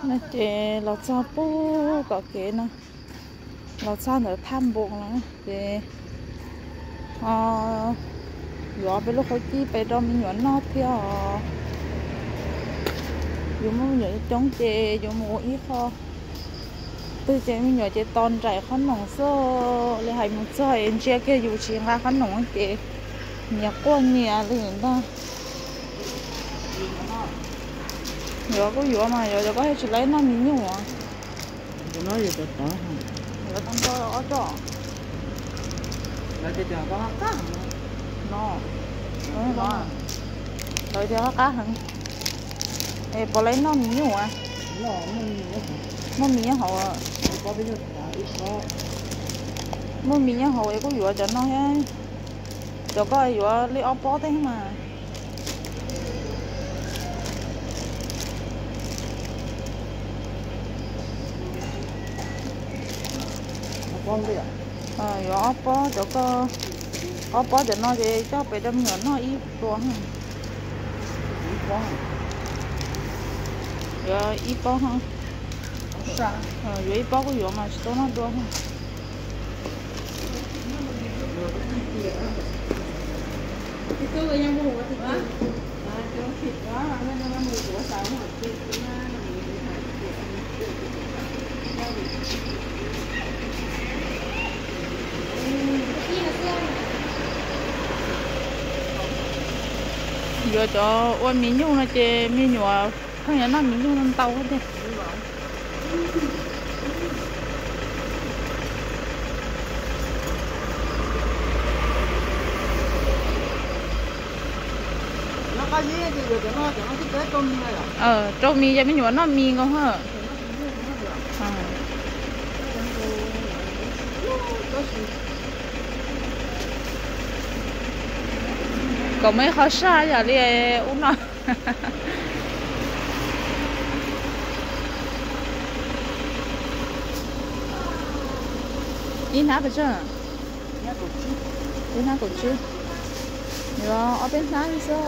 No ces los txog pub tom kev no, los txog ntawm thaj npoos no ces yuav peb lub qhov cib pem rau me nyuam noj thiab os. Yuav muaj me nyuam coob ces yuav mus ua ib qho twg ces me nyuam ces tos nraim qhob noom xwb. Li hais mus txog es ntsia kiag yus tsis nqa qhob noom ces nyias quaj nyias li ntag. Yuav kuj yuav mas yuav cov koj tsis laib noj mis nyuj. Yuav tau nrog ob co. No, lawv tias qab qab heev. Es puas laib noj mis nyuj a? Muaj mis nyob hauv. Muaj mis nyob hauv es kuj yuav cov no thiab. Cov koj yuav li ob pob tej mas. Yuav ob pob cov ko, ob pob cov no ces coj pem rau me nyuam noj ib pluas. Yuav ib pob, yuav ib pob kuj yuav mas tsis tau noj dua. Yuav cov ua mis nyuj no ces me nyuam pheej yuav noj mis nyuj no ntau tiag. Rau mis ces me nyuam noj mis nkaus ha. Kom muaj ib qho saj yam li ub no. Ib hnab pes tsawg? Ib hnab kaum tsib. Yuav ob peb hnab xwb.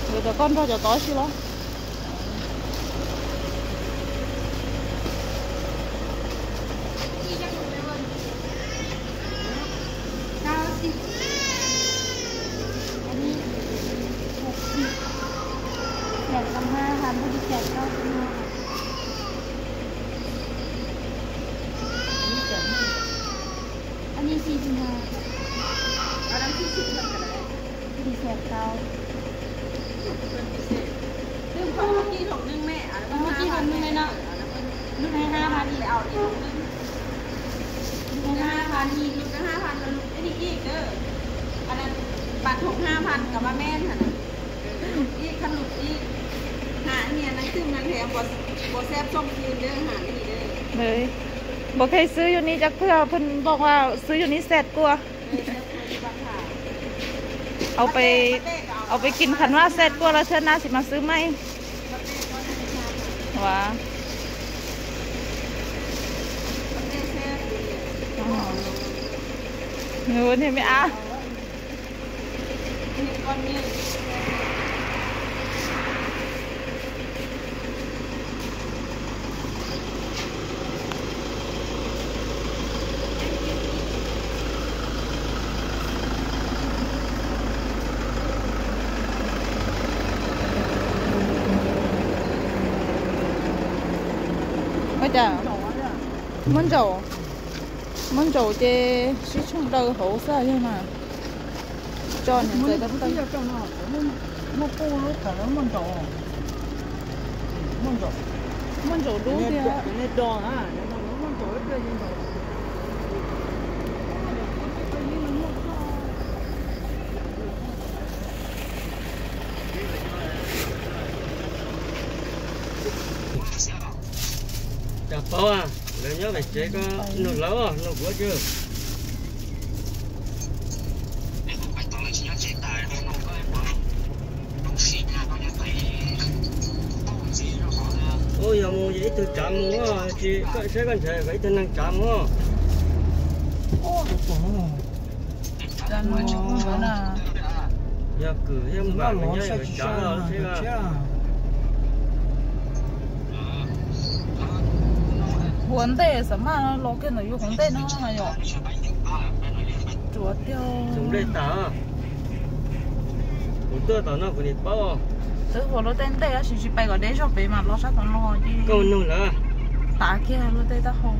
Yuav cov koj nrog cov tod si los? Xiam tau ha, ha npawg li xiam tau. Anyi xi xi ha. Li xiam tau. Twb muaj kib loo neej me, muaj kib loo neej me no. Lub neeg ha ha li. Lub neeg ha ha li. Lub neeg ha ha li, lub ib li ib dawb. Ann, pam thoom ha ha kom mas me na. Ib khab lub ib. Ha ni na, twb na, puas xeb xom xwb dawb, ha ni dawb. Npawg Khej xwb yus ni cov kwj phooj npoo xwb yus ni xet kua. Au peb, au peb kis khas vaj xet kua los thwb nab sis mas xwb mas. Ua, nws ua niag me ab. Ua cas muab ntsaum, muab ntsaum ces sib tshooj daws hauv xwb yog mas. Tso niam ntxawm tau tau. Muaj ntsaum dub thiab. Cov Paub, lawv nyob pem tsev ko, nug lawv, nug kuv tsis. Ua yog mus yog ib tug tsav mus, tsis koj saib koj ntshaw kom ib tug neeg tsav mus. Yog kwm thiab npam mas nyob yog tsav los thiab. Ua ntej xam maj los kiag ntawm yus hauv ntej no yom. Ruam tiag. Tus nplej tas. Kuv tuaj tom no kuv nim paub. Twb ua luaj tej ntej tab sis tsis pais kom deb zog pem mas los sab tom no ces koj nug lawm. Tav kiag luaj tej taub hau.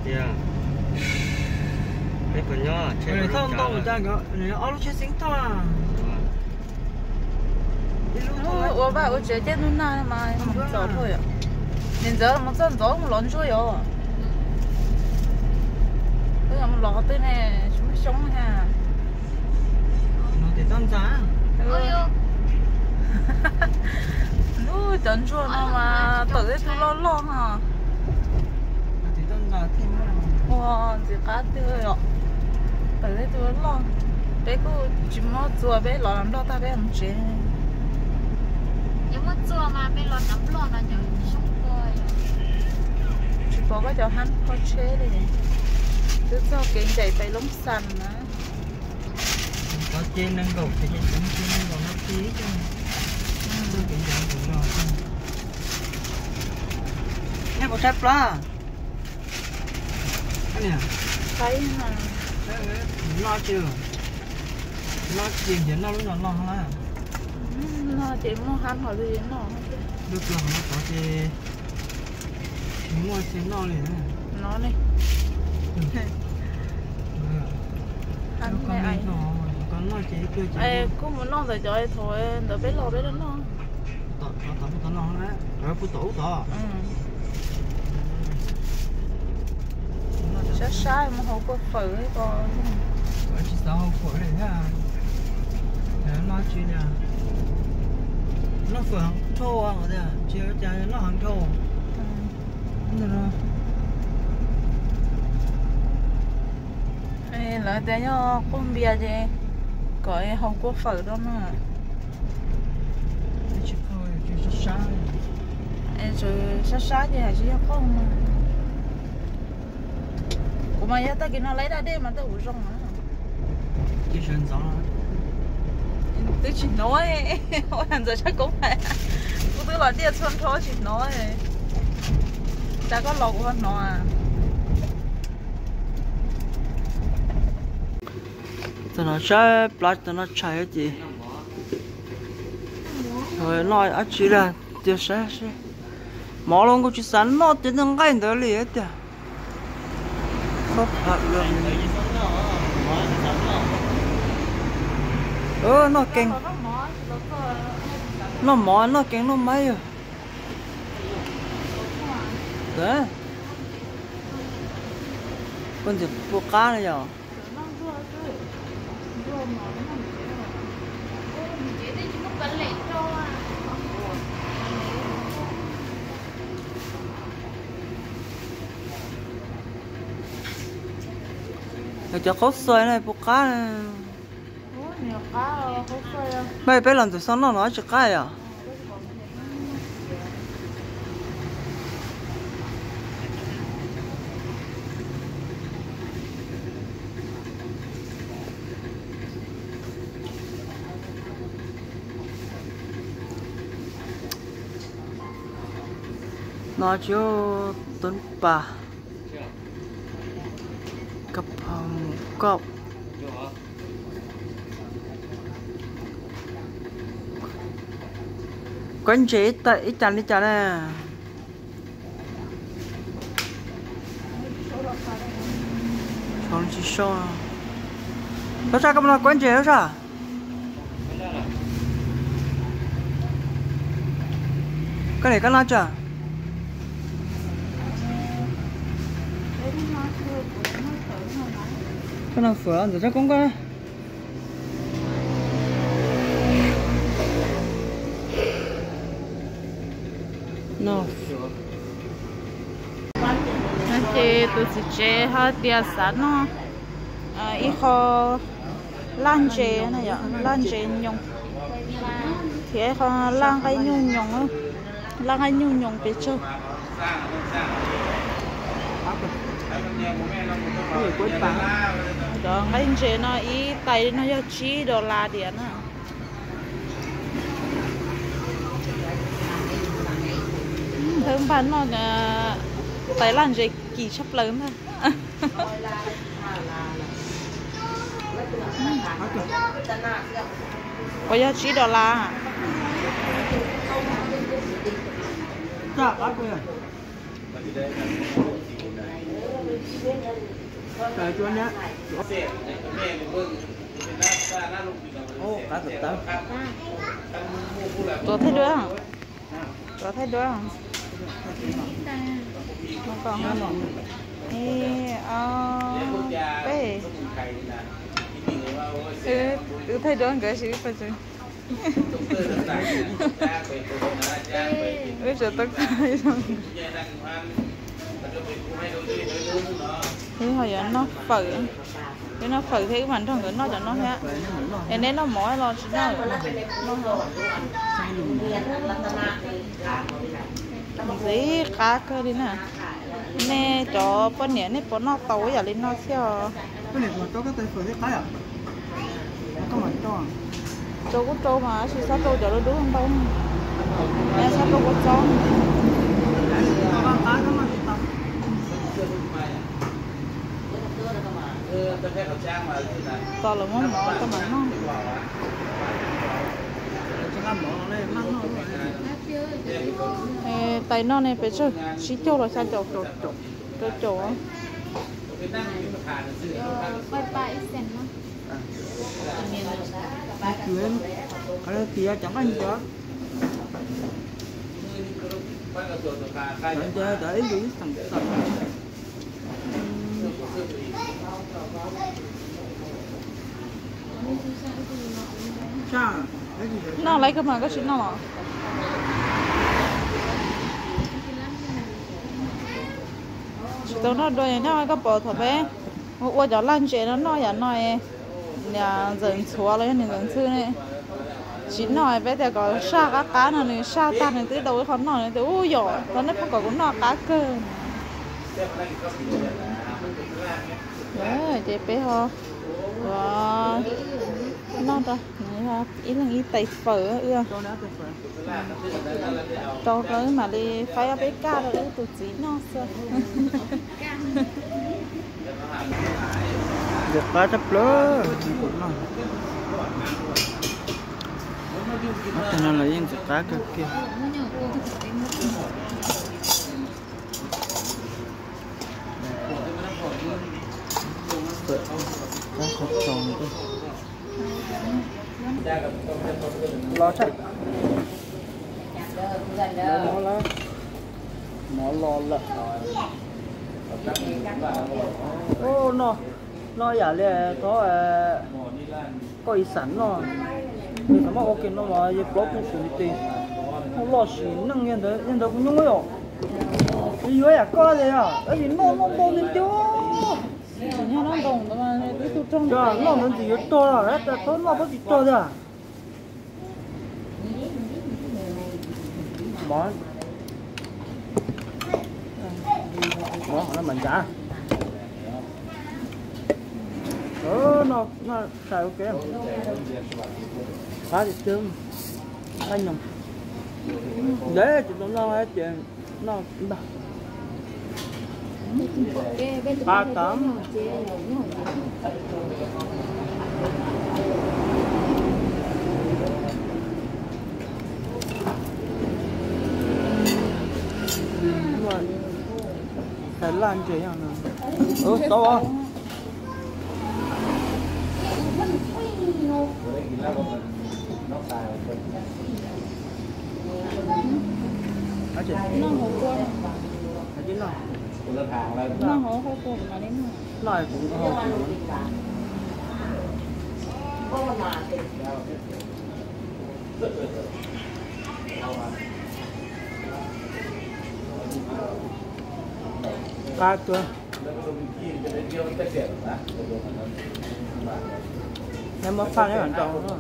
Tias peb puas nyob, thauj ntau cas, ob lub tsheb xeeb thauj. Ua vaj ua tsev caij ntuj nag mas mus txog dhau yom. Niam ntxawm mus txog ntxov mus lov ntsuag yom. Wb mus lov qhov twg ne, tsis muaj xyoob na. Lub cov ntsuag no mas tawm tej tug loj loj no. Ua ntxim qab tiag yom. Tawm tej tug loj loj. Peb kuj tsis muab txua, peb los nplog tag peb mus tsev. Tsis pom koj cov hab kho tsheb li. Twb txog kev ncaim pais Loob Xas na. Cov ces nees nkaum ces ces tseem ces nees nkaum no tib, txog kev ncaim nkaum no. Nej puas tshaib plab? Noj tsi, noj tsi nrhiav noj lub no no na. Noj ces muaj hab hov li noj. Lub plab hov no tod ces tsis muaj tsi noj li no ne. Koj noj ces ib pliag ces kuj mus noj ntawm cov thaum ntawd peb los peb noj. Tom no, tom ub tod. Sab sab mus haus kua fawm ko. Tsis xav haus kua li thiab. Noj tsi li. Noj fawm heev dhau tias tsis ua cas noj heev dhau. Lawv tias yog quaj npias ces kom haus kua fawm rau na. Sab sab ces hais tsis yog quaj mas. Kuv mas yog tag kis no laib daj dej mas tej kuv zoo na. Twb tsis hnov, ua ntxawm sab koob hais, kuv twb los diaj txhua nrho tsis hnov. Cas koj los kuv ho hnov. Tam no saib plab tam no tshais ces noj dab tsi li tiag saib seb. Mov los kuj tsis xav noj tias nqaij ntawd li tiag. Noj keeg, noj mov noj keeg noj maib yog. Koj ntxim pub qab na yog. Cov qaub xaws no puas qab? Maj peb los ntxim xyov noj no tsis qab yom. No tsis, tub pas, kab phom mus kauj. Kuab ntses ib cas li cas na. Tsis sau. Tub sab, koj mus noj kuab ntses tub sab. Koj niam koj noj tso. Koj noj fawm ntxawm tsob koob koj. No ces tus txiv tsev ho tias xav noj ib qho laj ntses, laj ntses nyoos, thiab ib qho laj nqaij nyuj nyoos, laj nqaij nyuj nyoos pes tsawg. Cov nqaij ntses no ib tais no yog tsib dollar diam na. Thawb npaj noj tais laj ntses kim tshaj plaws ntag. Puas yog tsib dollar? Tuav thaij duab, tuav thaij duab. Ib, ob, peb. Wb thaij duab nkawd tsis pais tsev. Wb tseem tau thaij zoo. Wb ho yuav noj fawm, wb noj fawm thiab wb mam nrog nkawd noj cov no thiab. Es neb noj mov los tsis noj? Ntxim qab kawg li na. Nej cov poj niam nej puas noj tau ib yam li no thiab os? Rau kuj rau mas, tab sis txhob rau cov dub dub ntau, txhob rau kua txob. Tos lawv muab mov rau mam noj. Tais no ne pes tsawg, tsib caug los xya caum? Rau caum. Cov nqaij ntses, cov ib lus ib xeem xeem. Noj lawm koj mas koj tsis noj los? Tsis tau noj dua, nyob koj pom thaum peb ua cov laj ntses no noj yam no, niam ntxawm ntxhuav los yog niam ntxawm ntxhw ne, tsis noj peb tias kom saj qab qab no nws saj tag nws twb tau ib qho noj nws tias ub yom, tau nej pheej kom kuv noj qab kawg. Ces peb ho noj rau ib leeg ib tais fawm wb. Rau rau wb mam li faib ob peb kaj rau wb tus txiv noj xwb. Ntxim qab tshaj plaws. Ob tag no los yeej ntxim qab kawg kiag. Los tsa, mov los lawm. Noj yam li thov koj ib xam noj, nws txhob muaj ua ke no mas yog plaub kuj xwm li tes, muaj loj sim neej li ntawd kuv nyob os. Yuav yam koj tias yog tab sis noj noj ntau li tiag. Noj ntawd ntxim yuav rog, thov noj pab tsis rog tiag. Mov, mov no mas ncav. Noj sai ua ke. Qab tiag tiag, qab nyoos. Ntev tsis tau noj ces noj ntag. Qab tas. Tais laj ntses yog no. Tau. Noj hauv kua, noj hauv kua mam li noj. Qab tuag. Neb muab phaj neb mam ntaus no.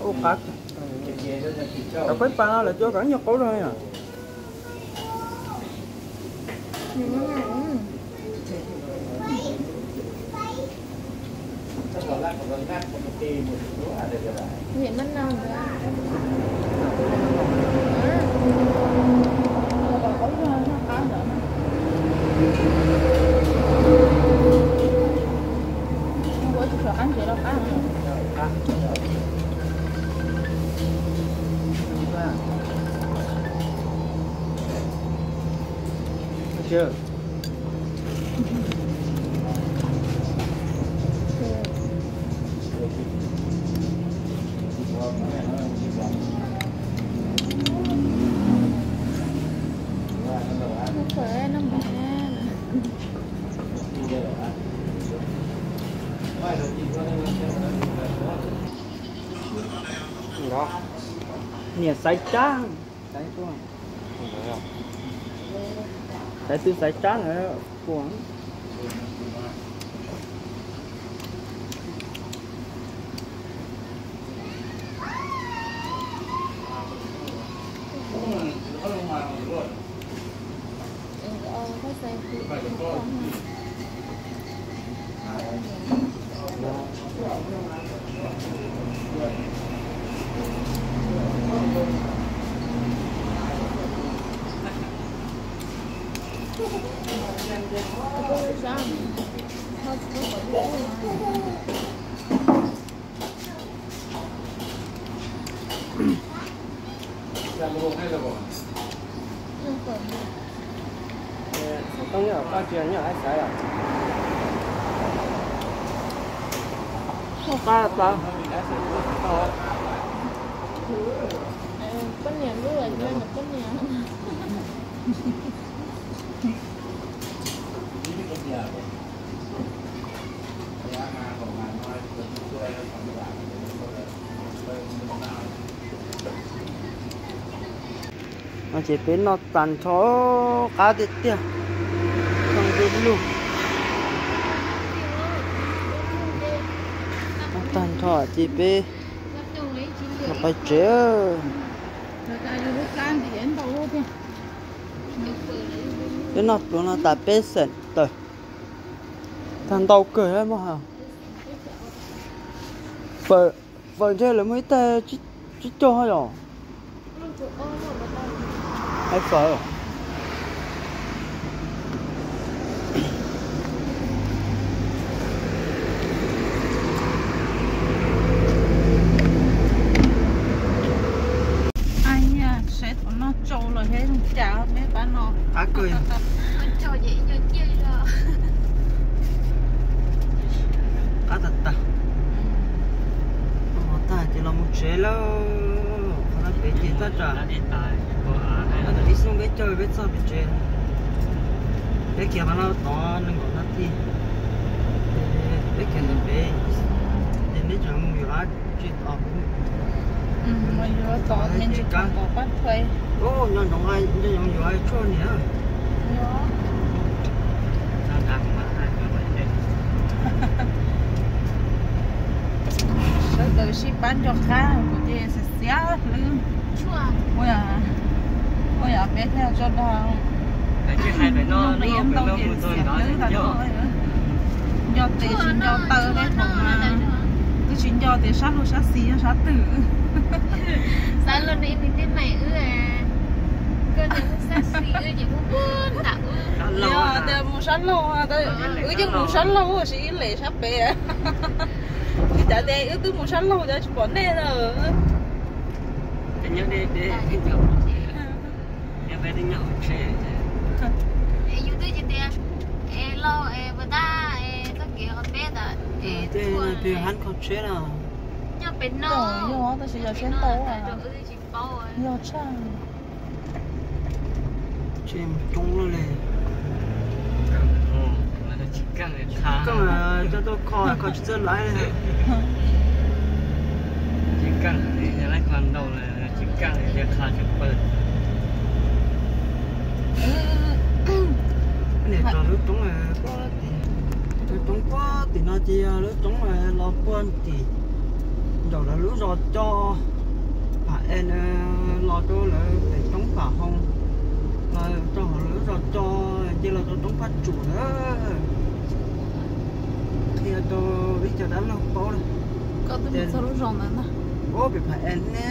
Ua qab, cov peb pas no lawv cua kom nyuag qaub zog yom. Niam xaiv tsab, xaiv tuaj, xaiv twb xaiv tsab ntawd puas. Xov tooj nyob koj tsis nyob hais xaiv os. Muaj qab tas. Poj niam lub, poj niam. No ces peb noj tag nrho, qab tiag tiag, zoo li lug. Noj tag nrho ces peb los pais tsev. Peb noj pluav no tas peb xeem tawm. Tag ntau kawg mog ha. Fawm, fawm ntshe lawv muaj ib tag tsib caug yom. Hais fawm. Ai ya, saib thaum no tsau los thiab zoo cas peb pab no. Qab kawg. Qab tag tag. Ua tag ces los mus tsev lauj. Qhov no pem ces taj tsam ib xuab peb caug peb txog pem tsev. Peb khiav qhov no tod nees nkaum nas this. Peb khiav ntawm pem ces neb tseem mus yuav tsis tau. Nco ntsoov nco ntsoov yuav tshuaj niam. Sawv daws sib pab nco qab kuv ces xav Tiab hlwb. Ua yam peb thiaj tso dag. Nco tes tsis nco taw tej thaum mas twb tsis nco tias sab laug sab xis yog sab twg. Yog tias mus sab laug, wb yeej mus sab laug tab sis wb lem sab pem. Wb cav tias wb twb mus sab laug tab sis tsis pom nej na. Hab kho tsheb no. Yog tab sis yog tsheb ntau, yog tshaj. Tsheb mus coob luaj li. Koj coj tuaj kho, kho tsis txawj laiv li. Niam tso lub roob, lub roob puag tim no ces yog lub roob los puag tim nraum lawv lub zos coj Pham Es los rau lawv pem roob Pham Hoo, los rau hauv lawv lub zos coj nce los rau roob Phaj Tsum na. Qhia rau ib co dab laug paub na. Koj twb mus txog lub zos ntawd ntag. Ub, pem Pham Es ne.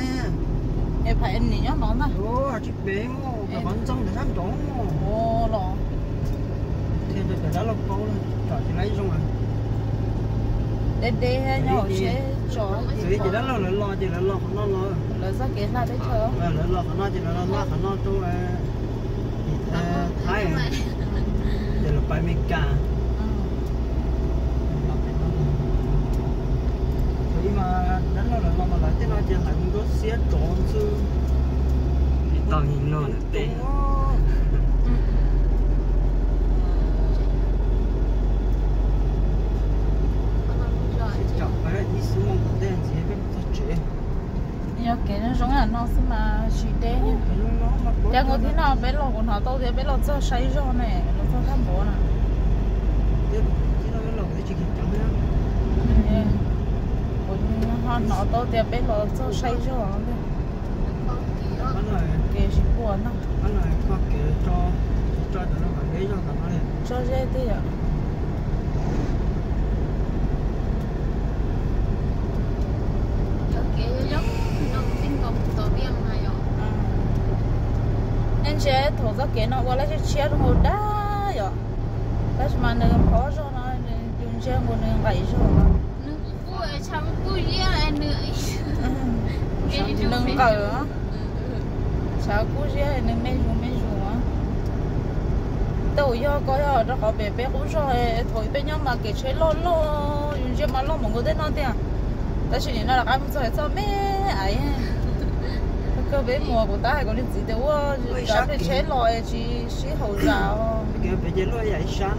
Es Pham Es nim nyob no ntag. Ub, tsis pem, qhov ntxoog ntawm sab nraud. Ua los. Qhia rau cov dab laug paub na, tsam tsis laib zoo. Deb deb nyob hauv tsheb tso. Xws li ces dab laug lawv los ces lawv los qhov no los. Lawv txoj kev hla teb chaws. Lawv los qhov no ces lawv los hla qhov no rau Thaib, ces lawv pais Amelikas. Thaum ub mas dab laug lawv los mas lawv tej no ces hlawv mus nruab xiab tsov xwb. Ib tog ib no lawm teb. Tsom peb ib xuab moos tom tej ntxiv peb txog tsev. Yog kev zoo zoo yam no xwb mas tsis deb. Cas nkaus thib no peb los kuv hnov tau tias peb los txog saib zog ne, los txog thaj npuav na. Kuv ho hnov tau tias peb los txog saib zog. Kev tsis puas ntag. Tso zeb tiag. Nej ntsia thaum txoj kev no ua laj tshiab tshiab zoo nkaus dag yom, tab sis mas nws pov zog no, yus ntsia nkaus nws nqaim zog. Nws nqawm, tshav kub ziab nws me zus me zus. Tej zaum yog koj yog rau qhov pem peb qub zog, thaum peb nyob mas kev tsheb loj loj, yus ntsia mas loj mus nkaus tej no tiag. Tab sis nim no rov qab mus txog txoj me aiv. Kawg peb mus kuv tab hais kom leej txiv tias ua tsav peb tsheb los tsis sib haum zas. Kev pem ces luaj ib yam ib sab.